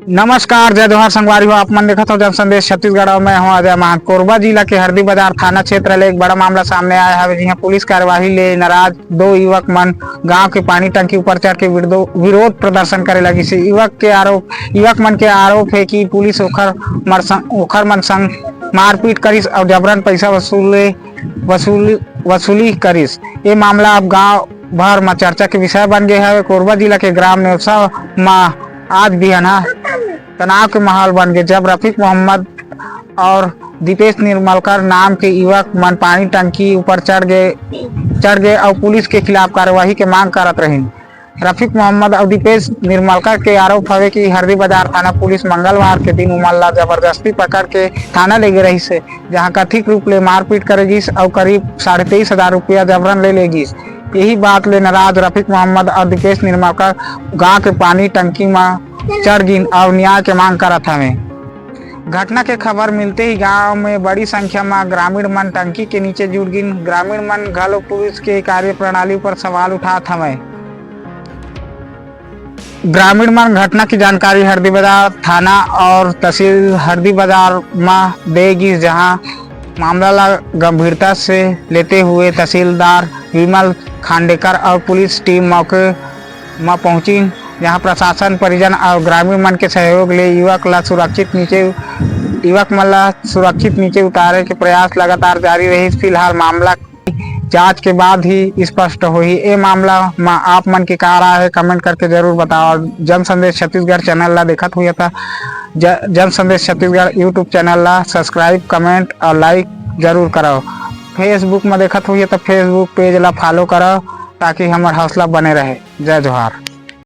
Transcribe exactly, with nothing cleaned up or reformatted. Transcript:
नमस्कार, जय जोहार संगवारी हो, आप मन देखत हो जन संदेश छत्तीसगढ़ और मैं हूं अजय महंत। कोरबा जिला के हरदी बाजार थाना क्षेत्र ले एक बड़ा मामला सामने आया हवे, जिहां पुलिस कार्यवाही ले नाराज दो युवक मन गांव के पानी टंकी ऊपर चढ़ के विरदो-, विरोध प्रदर्शन करे लगिस। युवक के आरोप, युवक मन के आरोप हे कि पुलिस ओखर मर सं-, ओखर मन संग मारपीट करिस और जबरन पैसा वसूले, वसूल, वसूली करिस। ये मामला अब गांव भर म चर्चा के विषय बन गए हवे। कोरबा जिला के ग्राम नेवसा म आज बिहनहा तनाव के माहौल बन गए, जब रफीक मोहम्मद और दीपेश निर्मलकर नाम के युवक मन पानी टंकी ऊपर चढ़ गए, चढ़ गए और पुलिस के खिलाफ कार्यवाही के मांग करत रहिन। रफीक मोहम्मद और दीपेश निर्मलकर के आरोप हवे कि हरदी बाजार थाना पुलिस मंगलवार के दिन उमन ला जबरदस्ती पकड़ के थाना ले गे रहिस हे, जहां कथित रूप ले मारपीट करे गिस और करीब साढ़े तेईस हजार रुपया जबरन ले ले गिस। यही बात ले नाराज रफीक मोहम्मद और दीपेश निर्मलकर गांव के पानी टंकी म चढ़ गिन और न्याय के मांग करत हवे। घटना के खबर मिलते ही गांव में बड़ी संख्या में ग्रामीण मन टंकी के नीचे जुट गिन। ग्रामीण मन घलो पुलिस के कार्यप्रणाली पर सवाल उठात हवय। ग्रामीण मन घटना की जानकारी हरदी बाजार थाना और तहसील हरदी बाजार म दे गिस, जहां मामला ला गंभीरता से लेते हुए तहसीलदार विमल खांडेकर और पुलिस टीम मौके म पहुंचिन, जहां प्रशासन, परिजन और ग्रामीण मन के सहयोग ले युवक ला सुरक्षित नीचे, युवक मन ला सुरक्षित नीचे उतारे के प्रयास लगातार जारी रहिस। फिलहाल मामला जांच के बाद ही स्पष्ट होही। ए मामला म आप मन के का राय हे, कमेंट करके जरूर बताओ। और जन संदेश छत्तीसगढ़ चैनल ला देखत हुए त ज-, जन संदेश छत्तीसगढ़ YouTube चैनल ला सब्सक्राइब, कमेंट और लाइक जरूर करो। Facebook म देखत हुए त Facebook पेज ला फॉलो करो, ताकि हमर हौसला बने रहे। जय जोहार।